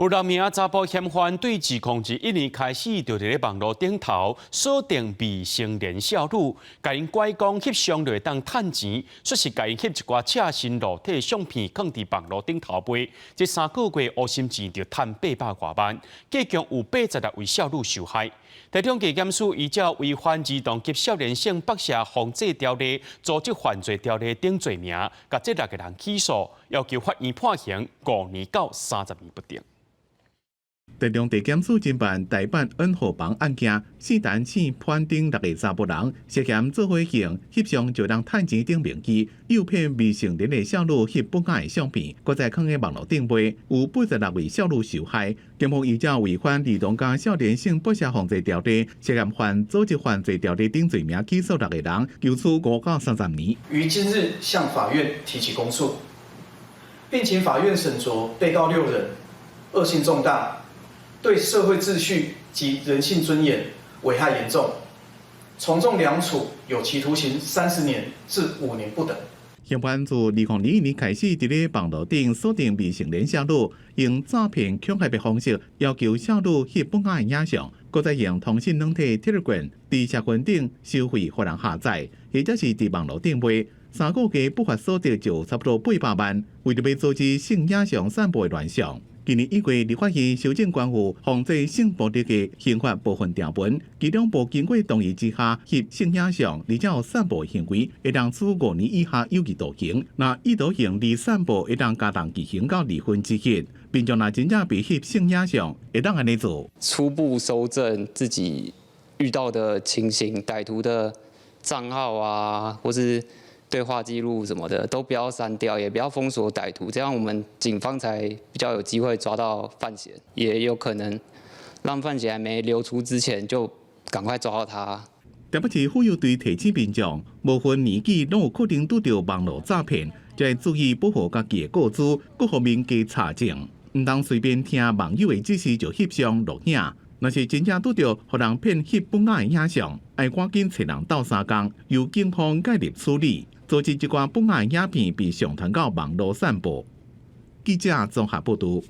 有六名查埔嫌犯對2021年開始就佇咧網路頂頭鎖定未成年少女，共𪜶拐講翕相就會當趁錢，煞是共𪜶翕一寡赤身露體相片，囥佇網路頂頭賣。這3個月烏心錢就趁800外萬，計共有86位少女受害。台中地檢署依照違反兒童及少年性剝削防制條例、組織犯罪條例等罪名，共這六個人起訴，要求法院判刑5年到30年不等。台中地檢署偵辦台版 N 號房案件，四單四判定六个查埔人涉嫌做伙用翕相就當趁錢等名義，誘騙未成年的少女翕不雅的相片，閣再囥佇網路頂賣，有86位少女受害。檢方依照違反兒童佮少年性剝削防制條例，涉嫌犯組織犯罪條例等罪名起訴六個人，求處5到30年。於今日向法院提起公訴，並請法院審酌被告六人惡性重大，對社會秩序及人性尊嚴危害嚴重，從重量處有期徒刑30年至5年不等。嫌犯自2021年開始，佇咧網路頂鎖定未成年少女，用詐騙恐嚇的方式要求少女翕不雅的影像，閣再用通訊軟體 Telegram 佇社群頂收費予人下載，或者是佇網路頂賣。3個月不法所得就差不多800萬，為著欲阻止性影像散布的亂象。今年1月，立法院修正關乎防制性暴力的刑法部分條文，其中無經過同意之下翕性影像，而且有散布行為，會當處5年以下有期徒刑。若意圖用來散布，會當加重其刑到1/2。民眾若真正被翕性影像，會當按呢做？初步搜證自己遇到的情形，歹徒的賬號啊，或是對話記錄什麼的都不要刪掉，也不要封鎖歹徒，這樣我們警方才比較有機會抓到犯嫌，也有可能讓犯嫌還沒流出之前就趕快抓到他。台北市婦幼隊提醒民眾，無分年紀，攏有可能拄著網路詐騙，就愛注意保護家己的個資，各方面加查證，毋通隨便聽網友的指示就翕相錄影。若是真正拄著予人騙翕不雅的影像，愛趕緊揣人鬥相共，由警方介入處理。阻止這寡不雅影片被上傳到網路散布。記者綜合報導。